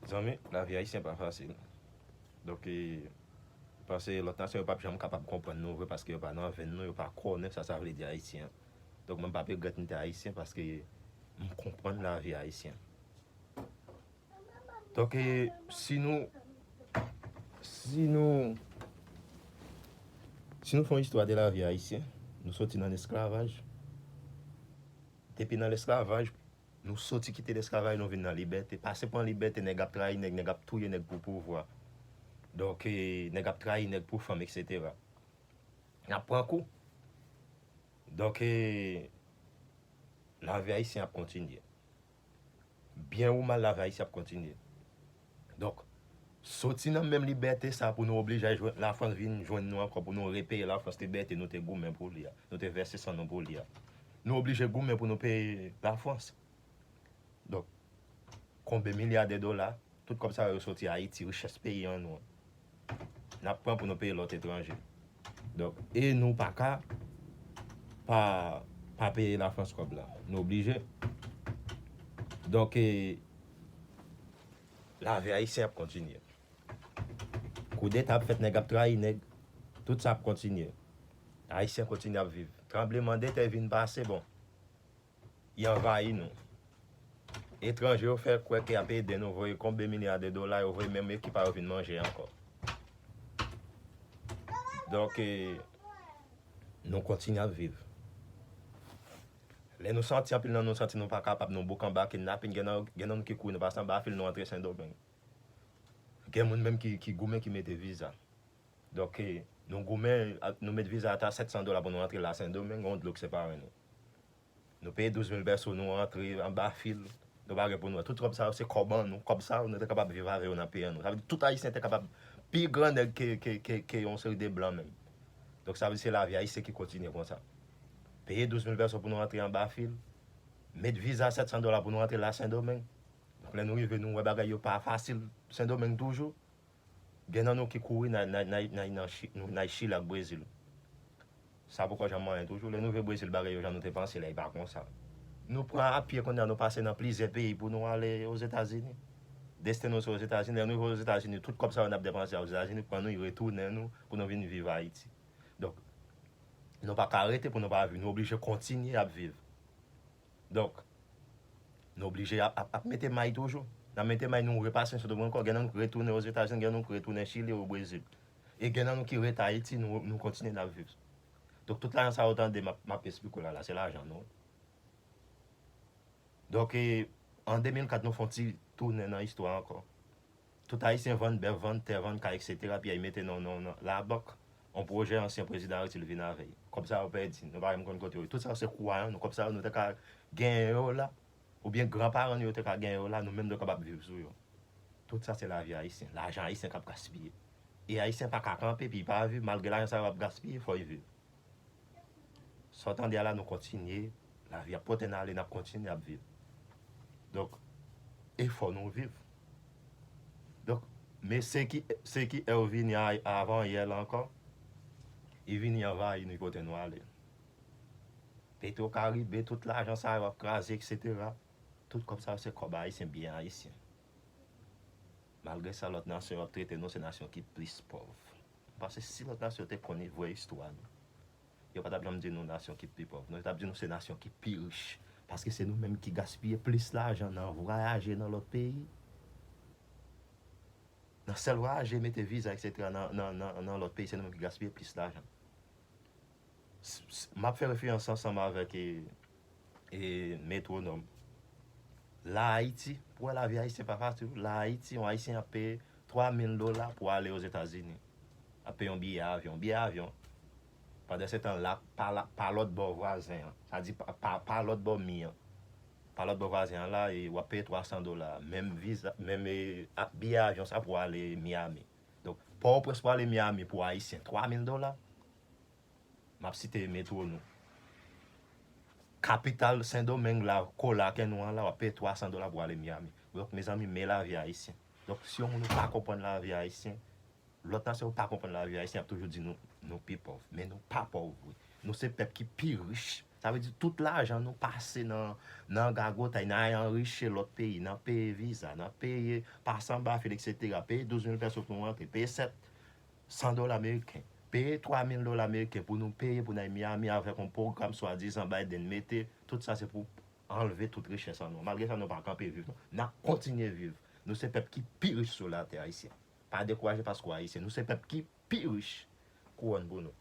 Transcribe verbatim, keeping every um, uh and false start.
Zanmi, lavi ayisyen pa fasil. Donk, e, m panse lòt nasyon yo p ap janm kapab konprann nou vre, paske yo pa nan venn nou, yo pa konnen sa sa vle di ayisyen. Donk, mwen m p ap regrèt m te ayisyen, paske m konprann lavi ayisyen. Donk, e, si nou, si nou, si nou fè yon istwa de lavi ayisyen, nou soti nan lesklavaj. Depi nan lesklavaj, nou soti kite lesklavaj, nou vin nan libète. Pase pran libète, nèg ap trayi nèg, nèg ap touye nèg pou pouvwa. Donk, e, nèg ap trayi nèg pou fanm, etsetera. N ap pran kou. Donk, e, lavi ayisyen ap kontinye. Byen ou mal, lavi ayisyen ap kontinye. Donk, soti nan menm libète sa pou nou oblije al jwenn, Lafrans vin jwenn nou ankò pou nou repeye Lafrans libète nou te goumen pou li a, nou te vèse san nou pou li a. Nou oblije goumen pou nou peye Lafrans. Donk, konbe milya de dola, tout kòb sa yo soti Ayiti, richès peyi an nou an. N ap pran pou nou peye lòt etranje. Donk, e nou pa ka pa, pa peye Lafrans kòb la. Nou oblije. Donk, e, lavi ayisyen ap kontinye. Koudeta ap fèt, nèg ap trayi nèg. Tout sa ap kontinye. Ayisyen kontinye ap viv. Tranblemanntè vin pase, bon. Y anvayi nou. Etranje yo fè kwè ke y ap ede nou, voye konbe milya de dola, yo voye menm ekip a yo vin manje ankò. Donk, e, nou kontinye ap viv. Lè nou santi anpil nan nou santi nou pa kapab, nou bouk anba kidnapin, gen nan, gen nan nou ki kouri, nou pase anba fil, nou antre Sendomeng. Gen moun menm ki, ki goumen, ki mete viza. Donk, e, nou goumen, a, nou met viza ata sèt san dola pou nou antre la Sendomeng, yon dlo k separe nou. Nou peye douz mil pèso, nou antre anba fil, nou pa gen pou nou. Tout kòb sa yo, se kòb an nou. Kòb sa yo, nou te kapab viv avè yo nan peyi an nou. Sa vle di, tout Ayisyen te kapab pi gran nèg ke, ke, ke, ke yon seri de blan menm. Donk, sa vle di, se lavi Ayisyen ki kontinye konsa. Peye douz mil pèso pou nou antre anba fil, met viza sèt san dola pou nou antre la Sendomeng. Donk, lè nou rive, nou wè bagay yo pa fasil Sendomeng toujou. Gen nan nou ki kouri nan, nan, nan, nan, nan Chi-, nou, nan Chili ak Brezil. Sa poko janm manyen toujou. Lè nou rive Brezil, bagay yo jan nou te panse la, e pa konsa. Nou pran apye kounye a, nou pase nan plizyè peyi pou nou ale Ozetazini. Desten nou se Ozetazini. Lè nou rive Ozetazini, tout kòb sa yo n ap depanse a Ozetazini, pran nou, y retounen nou pou nou vin viv Ayiti. Donk, nou pa ka rete pou nou pa viv. Nou oblije kontinye ap viv. Donk, nou oblije ap, ap, ap mete may toujou. N ap mete may, nou repase Sendomeng ankò. Gen nan nou ki retounen Ozetazini, gen nan nou ki retounen Chili ou Brezil. E gen nan nou ki ret Ayiti, nou, nou kontinye n ap viv. Donk, tout lajan sa yo tande, m ap, m ap esplike w la, la, se lajan nou. Donk, e, an de mil kat, nou fè yon ti tounen nan istwa ankò. Tout Ayisyen vann bèf, vann tè, vann kay, etsetera, epi y mete nan, nan, nan labank, yon pwojè ansyen prezidan Aristide vin avè l. Kòb sa yo pèdi, nou pa menm konn kote yo ye. Tout sa yo se kou a nou, kòb sa yo nou te ka genyen yo la, oubyen granparan nou yo te ka genyen yo la, nou menm nou kapab viv sou yo. Tout sa se lavi ayisyen, lajan ayisyen k ap gaspiye. E ayisyen pa ka kanpe, epi pa viv, malgre lajan sa yo ap gaspiye, fò y viv. Sa w tande a la, nou kontinye, lavi ap pote n ale, n ap kontinye ap viv. Donk, e fò nou viv. Donk, mesye ki, se ki e w vini a, avan yè la ankò, li vini anvayi nou, li pote nou ale. Petro Caribe, tout lajan sa yo ap kraze, etsetera. Tout kòb sa yo se kòb ayisyen, byen ayisyen. Malgre sa, lòt nasyon yo ap trete nou se nasyon ki plis pòv. Paske si lòt nasyon te konn vre istwa nou, yo pa t ap janm di nou nasyon ki pi pòv. Non, yo t ap di nou se nasyon ki pi rich. Paske se nou menm ki gaspiye plis lajan nan vwayaje nan lòt peyi. Nan sèl vwayaje, mete viza, etsetera, nan, nan, nan, nan lòt peyi, se nou menm ki gaspiye plis lajan. S-, s-, m ap fè referans ansanm avèk, e, e, metwonòm. La Ayiti, pou wè lavi ayisyen pa fasil. La Ayiti, yon ayisyen ap peye twa mil dola pou ale Ozetazini. Ap peye yon biyè avyon. Biyè avyon, pandan se tan la, pa la, pa lòt bò vwazen an. Sa di, pa, pa, pa lòt bò mi an. Pa lòt bò vwazen an la, e w ap peye twa san dola. Menm viza, menm, e, a, biyè avyon sa pou ale Miami. Donk, Pòtoprens pou ale Miami pou ayisyen, twa mil dola. M ap site metwo nou. Kapital Sendomeng la, kola ke nou an la, w ap peye twa san dola pou ale Miami. Donk, mezanmi, men lavi ayisyen. Donk, si yon moun ou pa konprann lavi ayisyen, lòt nasyon yo pa konprann lavi ayisyen, y ap toujou di nou, nou pi pòv. Men nou pa pòv vre. Nou se pèp ki pi rich Sa vle di tout lajan nou pase nan, nan gagotay, nan al anrichi lòt peyi, nan peye viza, nan peye pase anba fil, etsetera. Peye douz mil pèso pou nou rantre, peye sèt san dola ameriken, peye twa mil dola ameriken pou nou peye pou n al Miami avèk yon pwogram swadizan Biden mete. Tout sa se pou anlve tout richès an nou. Malgre sa, nou pa kanpe viv, non. N ap kontinye viv. Nou se pèp ki pi rich sou latè, ayisyen. Pa dekouraje paske w ayisyen. Nou se pèp ki pi rich. Kouwòn pou nou.